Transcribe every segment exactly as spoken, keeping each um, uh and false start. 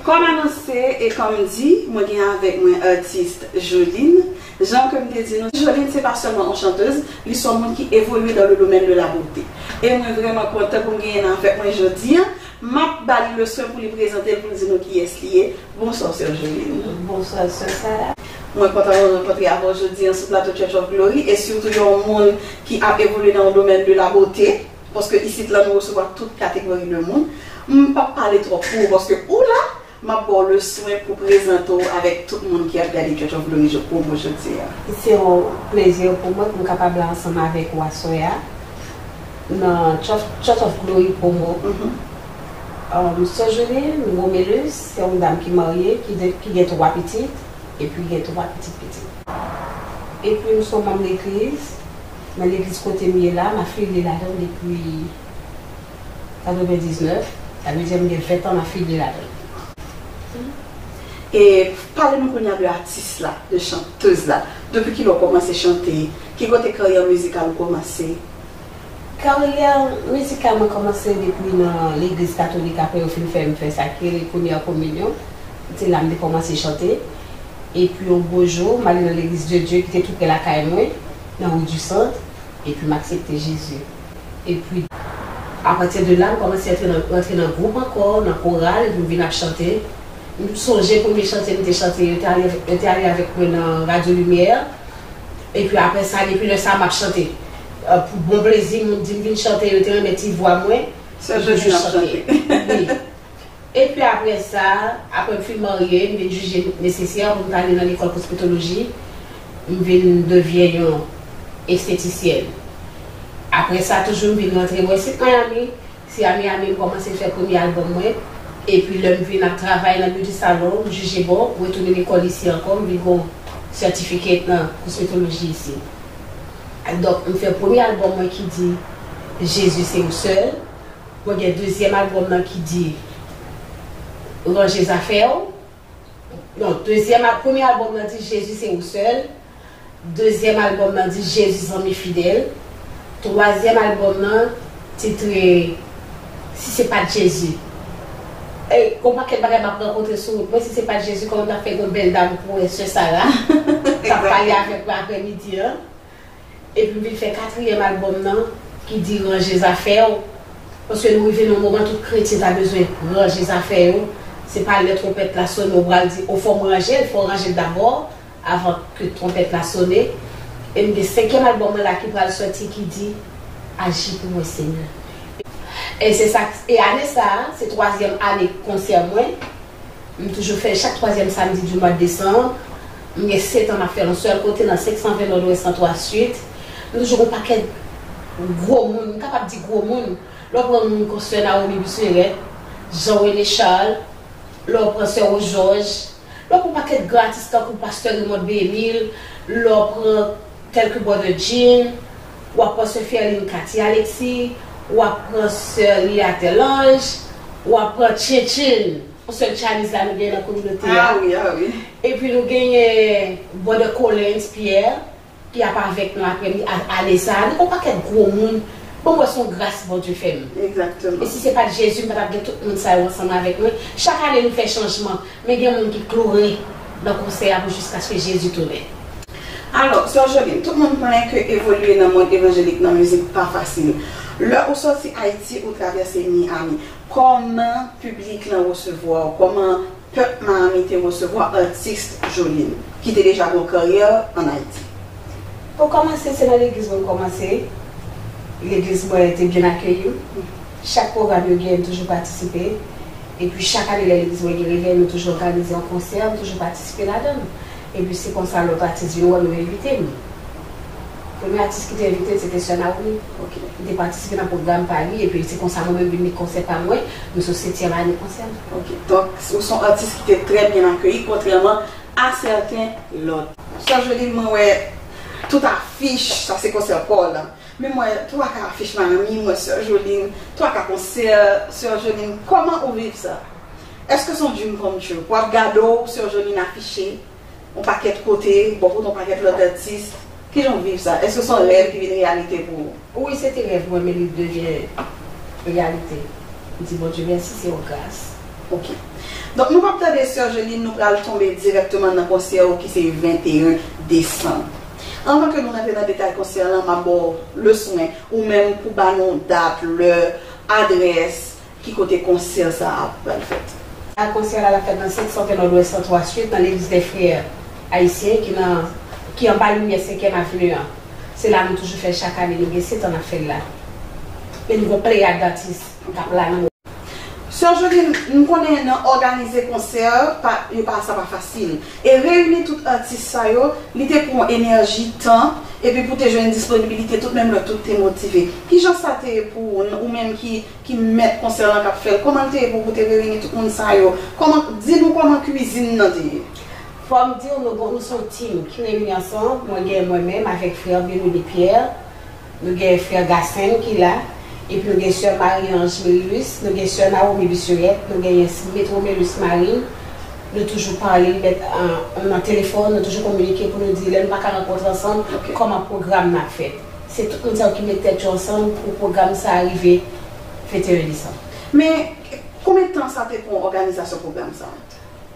Kòm anonse e kòm di, mwen gen avèk mwen atis Joline. Jan ke m te di nou, Joline se pa sèlman yon chantèz, li se yon moun ki evolye dans le domaine de la beauté. E mwen vrèman kontan pou m genyen l avèk mwen jodi a. M ap ba li le soin pou li prezante l, pou l di nou kiyès li ye. Bonswa, sè Joline. Bonswa, sè Sarah. Mwen kontan rankontre avè w jodi a sou plato Church of Glory, e sitou yon moun ki ap evolye nan yon domaine de la beauté, paske isit la nou resevwa tout kategori de moun. M p ap pale twòp pou ou, paske ou la, m ap ba w le soin pou prezante w avèk tout moun ki ap gade Church of Glory jo-, pou mwen jodi a. Se yon plezi pou mwen pou m kapab la ansanm avèk ou aswè a nan Church, Church of Glory Promo. Mhm. Um, Sè Joline Romélus, se yon dam ki marye, ki, de, ki gen twa pitit, epi gen twa pitit pitit. Epi m se yon manm legliz, nan legliz kote m ye la, m afilye ladan l depi katrevendiznèf, sa vle di m gen ven tan m afilye ladan l. E pale nou kounye a de atis la, de chantèz la. Depi kilè w kòmanse chante? Ki kote karyè mizikal ou kòmanse? Karyè mizikal mwen kòmanse depi nan legliz katolik, apre yo fin fè m fè sa ki rele premyè kominyon. Se la m te kòmanse chante. Epi yon bo jou, m ale nan legliz de Dye ki te tou pre lakay mwen, nan Rue du Centre, epi m aksepte Jezi. Epi, apati de la, m kòmanse rantre nan, rantre nan gwoup ankò, nan koral, epi m vin ap chante. M sonje premye chante m te chante, yo te ale, yo te ale avèk mwen nan Radyo Limyè. Epi apre sa, depi lè sa, m ap chante. Euh, pou bon plezi, moun di m vin chante, yo te renmen ti vwa mwen. Sè Joline ap chante. Wi. Epi apre sa, apre m fin marye, m vin jije nesesè pou m t ale nan lekòl kosmetoloji. M vin devyen yon estetisyèn. Apre sa, toujou m vin rantre mwen sit Miami. Se a Miami m kòmanse fè premye albòm mwen. Epi lè m vin ap travay nan beauty salon, m jije bon, m retounen lekòl isi ankò, m vin gon certificate nan kosmetoloji isi. Donk, m fè premye albòm mwen ki di Jezi se ou sèl. Mwen gen dezyèm albòm nan ki di Ranje zafè w. Non, dezyèm al-, premye albòm nan di Jezi se ou sèl. Dezyèm albòm nan di Jezi zanmi fidèl. Twazyèm albòm nan titre Si se pa t Jezi. E, gon pakèt bagay m ap rankontre sou wout mwen. Si se pa t Jezi, kòman m ta fè gon bèl dam kou wè sè Sara k ap pale avèk mwen aprèmidi an? Epi m vin fè katriyèm albòm nan ki di Ranje zafè w. Paske nou rive nan yon moman tout kretyen ta bezwen ranje zafè yo. Se pa lè twonpèt la sone ou pral di, o, fò m ranje l, fò w ranje l dabò avan ke twonpèt la sone. E m gen senkyèm albòm mwen la ki pral sòti ki di Aji pou mwen, Senyè. E se sa, e ane sa a, se twazyèm ane konsè mwen. M toujou fè l chak twazyèm samdi di mwa desanm. M gen sèt an m ap fè l yon sèl kote nan senk san ven Nòdwès san twa Swit. M toujou gon pakèt gwo moun, m kapab di gwo moun. Lè w pran moun kon sè Naomi Busseret, Jean René Charles, lè w pran sè Rose Georges, lè w pran pakèt gran atis tankou pastè Raymond B. Emile, lè w pran tèl ke Brother Jean, w ap pran sè Ferline Cathy Alexis, w ap pran sè Lia Terlange, w ap pran Tchin Tchin. Yon sèl Chinese la nou genyen nan kominote a. Ah wi, ah wi. Epi nou genyen Brother Collins Pierre, ki ap avèk nou aprè mi-, a-, ane sa a. Nou gon pakèt gwo moun. Bon, mwen se yon gras Bondye fè m. Egzakteman. E si se pa t Jezi, m pa t ap gen tout moun sa yo ansanm avèk mwen. Chak ane nou fè chanjman, men gen moun ki kloure nan konsèy a pou jiskaske Jezi tounen. Alò, sè Joline, tout moun konnen ke evolye nan mond evanjelik nan mizik pa fasil. Lè ou sòti Ayiti, ou travèse Miami. Kòman piblik lan resevwa w? Kòman pèp Miami te resevwa atis Joline, ki te deja gen yon karyè ann Ayiti? Pou kòmanse, se nan legliz mwen m kòmanse. Legliz mwen te byen akeyi m. Chak pwogram yo genyen, m toujou patisipe. Epi chak ane, lè legliz mwen gen revèy, nou toujou òganize yon konsè, m toujou patisipe ladan l. Epi se konsa lòt atis vin wè m, yo envite m. Premye atis ki te envite m, se te sè Naomi. Ok. Li te patisipe nan pwogram pa li, epi se konsa mwen menm vin gen konsè pa mwen, m sou setyèm ane konsè m. Ok. Donk, ou se yon atis ki te trè byen akeyi, kontrèman a sèten lòt. Sè Joline, mwen wè tout afich, sa se konsè pa w la. Men mwen wè twa ka afich Miami, mwen wè sè Joline, twa ka konsè, sè Joline, kòman ou viv sa? Èske se yon dream come true? W ap gade w, sè Joline afiche yon pakèt kote, bò kote yon pakèt lòt atis. Kijan w viv sa? Èske se yon rèv ki vin reyalite pou ou? Wi, se te rèv mwen, men li devyen reyalite. M di Bondye mèsi, se yon gras. Ok. Donk, nou p ap tande Sè Joline, nou pral tonbe dirèkteman nan konsè ou ki se venteyen desanm. Anvan ke nou rantre nan detay konsè lan, m ap ba w le swen, ou menm pou ba nou dat, lè, adrès, ki kote konsè sa a pral fèt. A, konsè la, l ap fèt nan sèt san ven Nòdwès san twa Suite, nan Legliz dè Frè Ayisyen, ki nan, ki anba limyè senkyèm Avni an. Se la nou toujou fè l chak ane, nou gen sèt an n ap fè l la. Men nou gon pleyad atis k ap la nan Sè Joline, m konnen nan òganize konsè, pa, yo pa, sa pa fasil. E reyini tout atis sa yo, li te pran enèji, tan, epi pou te jwenn disponibilite tout, menm lè tout te motive. Kijan sa te ye pou ou, ou menm ki, ki mèt konsè lan k ap fè l? Kòman l te ye pou ou, pou te reyini tout moun sa yo? Kòman, di nou kòman kwizin nan te ye? Fò m di w, nou, bon, nou se yon team ki reyini ansanm. Mwen gen mwen menm avèk frè Benoni Pierre. Nou gen frè Gasen ki la, epi nou gen sè Marie-Ange Merilus, nou gen sè Naomi Bisoyet, nou genyen Maître Romélus Marie. Nou toujou pale, met, an, nan telefòn, nou toujou kominike pou nou di lè nou pa ka rankontre ansanm, Ok. kòman pwogram nan ap fèt. Se tout moun sa yo ki met tèt yo ansanm pou pwogram sa a rive venteyen desanm. Men, konbyen tan sa te pran òganizasyon pwogram sa a?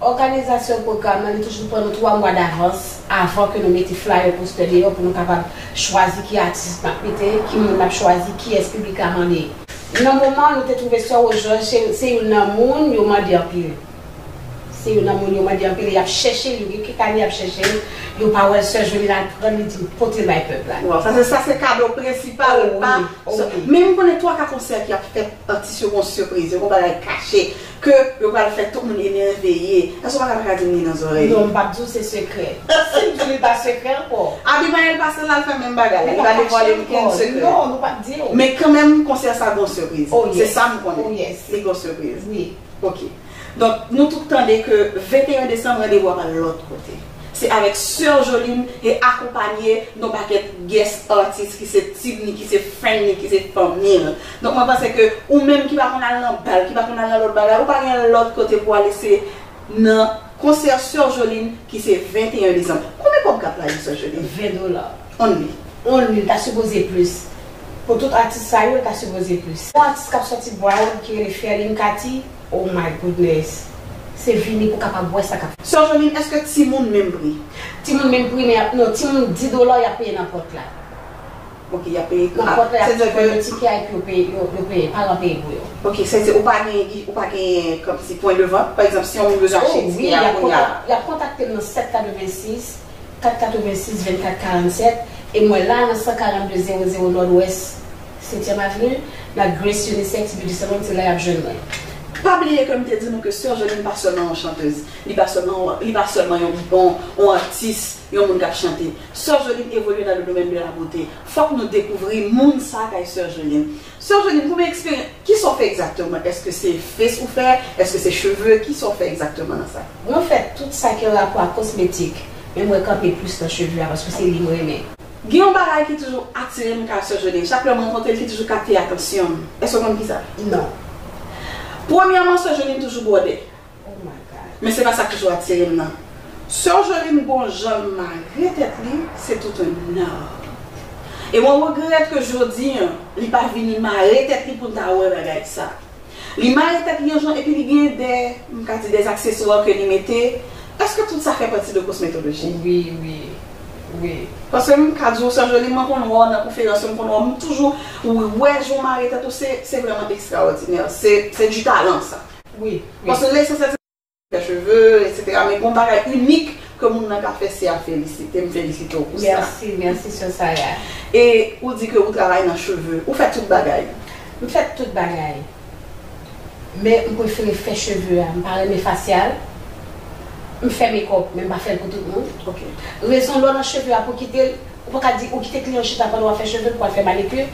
Òganizasyon pwogram nan, li toujou pran nou twa mwa davans avan ke nou mete flyer, postè deyò pou nou kapab chwazi ki atis n ap mete, ki moun n ap chwazi, kiyès piblik la mande. Nan moman an, nou te twouve sè Wojòj se, se youn nan moun yo mande anpil. Se youn nan moun yo mande anpil, y ap chèche l, yo gen kèk ane y ap chèche l, yo pa wè l, sè Joline al pran l, li di l pote l bay pèp la. Waw, sa se, sa se kado prensipal, Oh pa wi, oh wi. Men m konnen twa ka konsè ki ap fèt, atis yo gon sipriz, yo gon bagay kache. Ke yo pral fè tout moun emèveye. Èske w pa ka, pa ka di m li nan zòrèy? Non, m p ap di w se sekrè. Si m di w li pa sekrè ankò. Abimayèl pase l al fè menm bagay la. Li pa devwale okenn sekrè. Non, nou p ap di w. Men kanmenm, konsè sa gon sipriz. Oh, yes. Se sa m konnen. Oh, yes. Li gon sipriz. Wi. Ok. Donk, nou tout tande ke venteyen desanm, randevou a pral lòt kote. Se avèk Sè Joline e akonpanye yon pakèt guest artist ki se team li, ki se friend li, ki se fanmi l. Donk, mwen panse ke ou menm ki pa konn al nan bal, ki pa konn al nan lòt bagay, ou pa gen lòt kote pou ale, se nan konsè Sè Joline ki se venteyen desanm. Konbyen kòb k ap la, Sè Joline? Ven dola. Only. Only, ta sipoze plis. Pou tout atis sa yo, ta sipoze plis. Yon atis k ap sòti Broward ki rele Ferline Cathy, oh my goodness. Se vini pou kapab wè sa k ap. Sè Joline, èske timoun menm pri? Timoun menm pri, men y ap, non, timoun di dola y ap peye nan pòt la. Ok, y ap peye. Nan pòt la, y ap fè tikè epi yo peye, yo, yo peye, paran peye pou yo. Ok, sètadi ou pa gen, ou pa gen kòmsi pwen de vant? Pa egzanp, si yon moun bezwen achte tikè a kounye a. Oh wi, y ap kontak-, y ap kontakte m nan sèt katrevensis, kat katrevensis, vennkat karannsèt, e mwen la nan san karannde zewo zewo Nòdwès setyèm Avni, nan Grace Unisex Beauty Salon, se la y ap jwenn mwen. Pa bliye ke m te di nou ke Sè Joline pa sèlman yon chantèz, li pa sèlman, li pa sèlman yon, yon, yon atis, yon moun k ap chante. Sè Joline evolye dans le domaine de la beauté. Fòk nou dekouvri moun sa kay Sè Joline. Sè Joline, konbyen eksperyans, kisa w fè egzakteman? Èske se face ou fè? Èske se cheve? Kisa w fè egzakteman nan sa? Mwen fè tout sa ki an rapò ak kosmetik, men mwen kanpe plis nan cheve a, paske se li m renmen. Gen yon bagay ki toujou atire m kay Sè Joline. Chak lè m rankontre l, li toujou kapte atansyon m. Èske w konn kisa? Non. Premyèman, Sè Joline toujou bwòdè. Oh my God. Men se pa sa k toujou atire m nan. Sè Joline gon jan l mare tèt li, se tout un art. E mwen regrèt ke jodi a, li pa vini mare tèt li pou n ta wè bagay sa. Li mare tèt li yon jan, epi li gen de, m ka di, de akseswa ke li mete. Èske tout sa fè pati de kosmetoloji? Wi, wi, wi. Paske m ka di w, Sè Joline, mwen konn wè w nan konferans yo, m konn wè w, m toujou wè jan w mare tèt ou, se, se vrèman ekstraòdinè. Se, se du talent, sa. Wi, wi. Paske lesansyèl, se fè cheve, etsetera. Men gon bagay inik ke moun nan ka fè, se a felisite. M felisite w pou sa. Mèsi, mèsi, sè Sarah. E ou di ke ou travay nan cheve. Ou fè tout bagay? M fè tout bagay. Men m prefere fè cheve a. M pa renmen fasyal. M fè makeup, men m pa fè l pou tout moun. Ok. Rezon lè w nan cheve a pou kite l, ou pa ka di ou kite kliyan chita pandan w ap fè cheve l pou al fè manikir.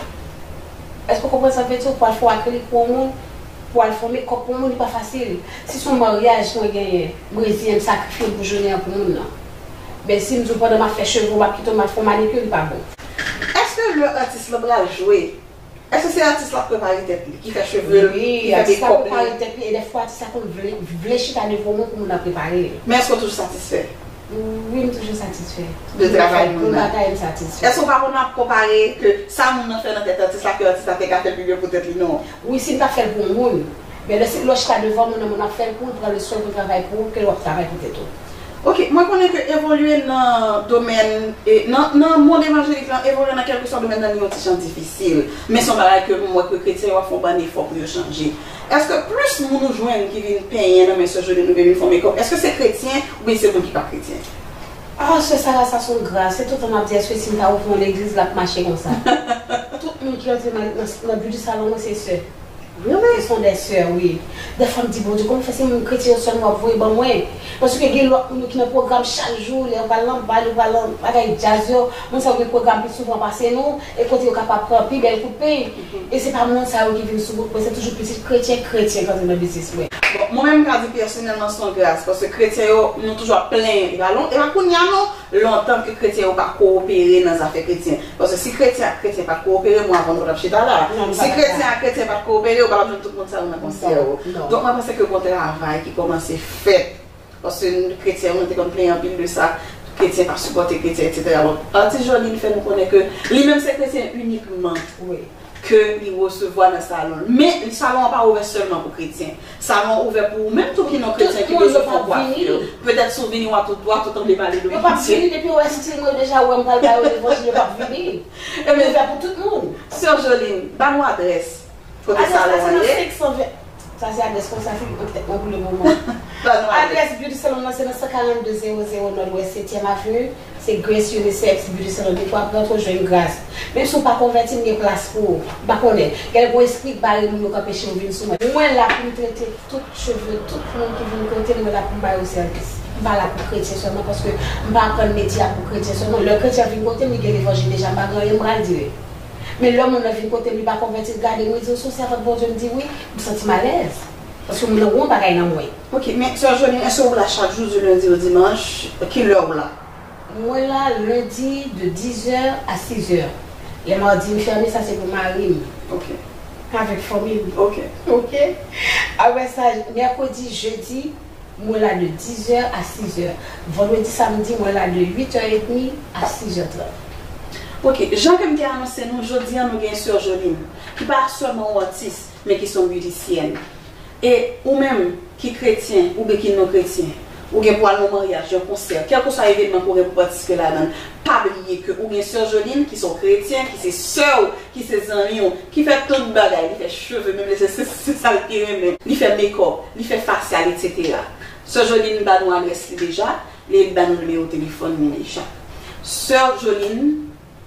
Èske w konprann sa m vle di w? Pou al fè yon akrilik pou yon moun, pou al fè yon makeup pou yon moun, li pa fasil. Si se yon maryaj mwen genyen, m reziyen m sakrifye m pou jounen an pou moun nan. Men si m di w pandan m ap fè cheve w, m ap kite w, m ap fè yon manikir, li pa bon. Èske lè atis lan pral jwe, èske se atis la k prepare tèt li, ki fè cheve l, Wi, ki fè atis la makeup li? Prepare tèt li, e dèfwa atis la konn vle, vle chita devan yon moun pou moun nan prepare l. Men èske w toujou satisfè? Wi, m toujou satisfè. De travay moun nan? Pou bagay, m satisfè. Èske w pa konn ap konpare ke sa moun nan fè nan tèt atis la, ke atis la te ka fè pi byen pou tèt li, non? Wi, si m ta fè l pou yon moun, Men lè se lè w chita devan moun nan, moun ap fè l pou ou, pran le swen pou l travay pou ou, ke l w ap travay pou tèt ou. Ok, mwen konnen ke evolye nan domèn, e, nan, nan mond evanjelik lan, evolye nan kèlkeswa domèn nan, li yon ti jan difisil. Men se yon bagay ke m wè ke kretyen yo ap fè yon bann efò pou yo chanje. Èske plis moun ou jwenn ki vin penyen nan men Sè Joline oubyen vin fè yon makeup, èske se kretyen oubyen se moun ki pa kretyen? Ah, sè Sara, sa se yon gras. Se tout tan m ap di, èske si m ta ouvri yon legliz, l ap mache konsa? Tout moun ki antre nan, nan, nan beauty salon mwen, se sè. Really? Ce sont des sœurs, wi. Dèfwa m di, Bondye, kòman fè se moun kretyen yo sèlman w ap voye ban mwen? Paske gen lòt moun yo ki nan pwogram chak jou, lè yo pral nan bal, yo pral nan bagay djaz yo, moun sa yo gen pwogram pi souvan pase nou, e kote yo kapab pran pi bèl kout pey. E se pa moun sa yo ki vin sou wout mwen, se toujou pitit kretyen, kretyen k antre nan biznis mwen. Bon, mwen menm m ka di pèsonèlman se yon gras, paske kretyen yo, nou toujou ap plenyen, e pa lon, e pa kounye a non, lontan ke kretyen yo pa kowopere nan zafè kretyen. Paske si kretyen ak kretyen pa t kowopere, mwen avè w nou pa t ap chita la. Non, nou pa t ap la. Si kretyen ak kretyen pa t kowopere, ou pa t ap jwenn tout moun sa yo nan konsè yo. Non, non. Donk, mwen panse ke gon travay ki kòmanse fèt. Paske kretyen, mwen te konn plenyen anpil de sa. Kretyen pa sipòte kretyen, etsetera. Bon, Atis Joline fè nou konnen ke li menm se kretyen inikman. Wi. Ke li resevwa nan salon l. Men, salon an pa ouvè sèlman pou kretyen. Salon an ouvè pou ou menm tou ki non kretyen ki bezwen fè yon kwafi. Petèt si w vini, w a tout, w a tout anvi pale de Bondye. Yo p ap vini, depi yo wè stil mwen, yo deja wè m pral ba yo levanjil, yo p ap vini. Li ouvè pou tout moun. Sè Joline, ba nou adrès kote salon an ye. Adrès la se nan senk san ven. Sa se adrès konsa, figi mwen, tèt mwen pou le moman. Ba nou adrès. Adrès beauty salon nan se nan san karannde zewo zewo Nòdwès setyèm Avni. Se Grace Unisex Beauty Salon. Depi w ap rantre, w jwenn Gras. Menm si w pa konvèti, m gen plas pou ou. M pa konnen. Gen lè gon espri k bare moun yo k anpeche yo vin sou mwen. Mwen la pou m trete tout cheve tout moun ki vin kote m, mwen la pou m ba yo sèvis. M pa la pou kretyen sèlman, paske m pa aprann metye a pou kretyen sèlman. Lè kretyen an vin kote m, li gen levanjil deja, m pa gen anyen m pral di li. Men lè moun nan vin kote m, li pa konvèti, l gade m, li di, "Ou se yon sèvant Bondye?" M di, "Wi." M santi m alèz. Paske m nan gon bagay nan mwen. Ok, men sè Joline, èske ou la chak jou, di lendi o dimanch? Ki lè ou la? Mwen la lendi de dizè a sizè. Lè madi m fèmen, sa se pou mari m. Ok. Avèk fanmi m. Ok. Ok. Apre sa, mèkredi, jedi, mwen la de dizè a sizè. Vandredi, samdi, mwen la de uitè edmi a sizè trant. Ok, jan ke m te anonse nou, jodi a nou gen sè Joline, ki pa sèlman yon atis, men ki se yon bitisyèn. E ou menm ki kretyen oubyen ki non kretyen, ou gen pou al nan maryaj, yon konsè, kèlkeswa evenman ke w gen pou patisipe ladan l, pa bliye ke ou gen sè Joline ki se yon kretyen, ki se sè w, ki se zanmi w, ki fè tout bagay, li fè cheve, menm lè se, se, se sa l pi renmen. Li fè makeup, li fè fasyal, etsetera. Sè Joline ba nou adrès li deja, li ba nou nimewo telefòn li deja. Sè Joline,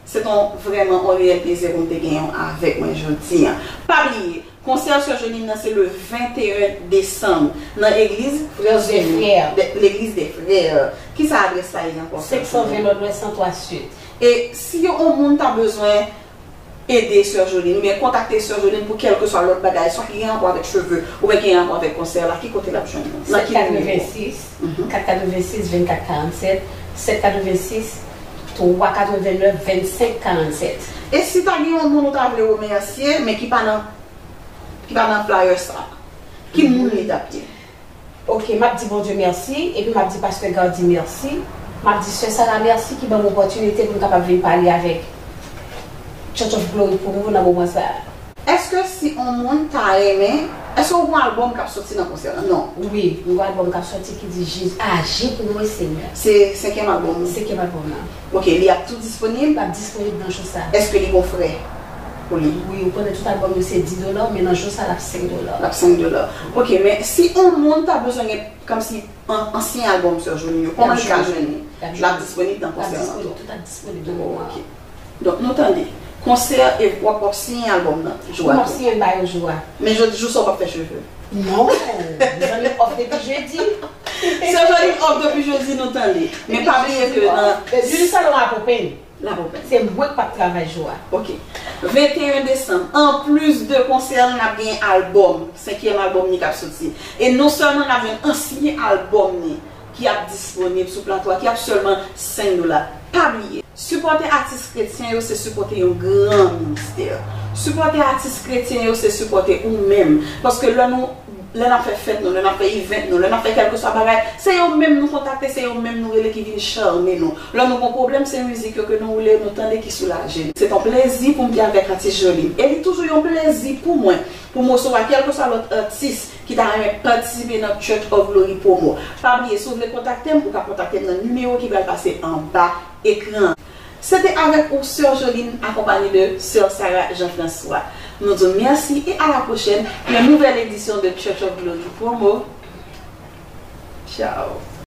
se te yon, vrèman yon reyèl plezi pou m te genyen w avèk mwen jodi a. Pa bliye, konsè sè Joline nan se le venteyen desanm nan egliz Frères Unis, de- l'église des frères. Kisa adrès la ye ankò, sè Joline? Senk san ven Nòdwès, san twa Sid. E si yon moun ta bezwen ede sè Joline, oubyen kontakte sè Joline pou kèlkeswa lòt bagay, swa ki gen rapò avèk cheve, oubyen ki gen rapò avèk konsè la, ki kote l ap jwenn nou? Nan ki nimewo? Sèt katrevensis, kat katrevensis, vennkat karannsèt, sèt katrevensis, twa katrevennèf, vennsenk karannsèt. E si ta gen yon moun ou ta vle remèsye, men ki pa nan, ki pa nan flyer sa, ki moun li t ap ye? Ok, m ap di Bondye mèsi, epi m ap di pastè Gardy mèsi. M ap di sè Sara mèsi ki ban m opòtinite pou m kapab vin pale avèk Church of Glory pou nou nan moman sa a. Èske si on moun ta renmen, èske ou gon albòm k ap soti nan konsè a? Non. Wi, m gon albòm k ap soti ki di Jezi, aji pou mwen, Senyè. Se senkyèm albòm ou? Senkyèm albòm nan. Ok, li ap tou disponib? L ap disponib nan jou sa. Èske li gon frè pou li? Wi, ou konnen tout albòm yo se dis dola, men nan jou sa l ap senk dola. L ap senk dola. Ok, men si on moun ta bezwen gen kòmsi an- ansyen albòm sè Joline yo, kòman li ka jwenn li? L ap disponib nan konsè an tou? L ap disponib, tout ap disponib nan moman an. Ok. Donk, nou tande. Konsè e w ap, w ap siyen albòm nan jou a tou? M ap siyen l ba yo jou a. Men jodi jou sa w p ap fè cheve? Non, mezanmi, m off depi jedi. Sè Joline off depi jedi, nou tande. Men pa bliye ke nan Beauty Salon Lapopen. Lapopen. Se mwen k p ap travay jou a. Ok. Venteyen desanm, anplis de konsè a, n ap gen albòm, senkyèm albòm li k ap soti. E non sèlman n ap jwenn ansyen albòm li ki ap disponib sou plato a, ki ap sèlman senk dola. Pa bliye, sipòte atis kretyen yo, se sipòte yon gran ministè. Sipòte atis kretyen yo, se sipòte ou menm. Paske lè nou, lè n ap fè fèt nou, lè n ap fè event nou, lè n ap fè kèlkeswa bagay, se yo menm nou kontakte, se yo menm nou rele ki vin chame nou. Lè nou gon pwoblèm, se mizik yo ke nou woule, nou tande ki soulaje nou. Se t on plezi pou m te avèk atis Joline. E li toujou yon plezi pou mwen Pou moso a, kèlkeswa lòt atis ki ta renmen patisipe nan Church of Glory promo. Pa bliye, si w vle kontakte m, ou ka kontakte m nan nimewo ki pral pase anba ekran. Se te avèk ou, Sè Joline, akonpanye de Sè Sarah Jean François. Nou di w mèsi e a la pwochèn pou yon nouvèl edisyon de Church of Glory promo. Ciao.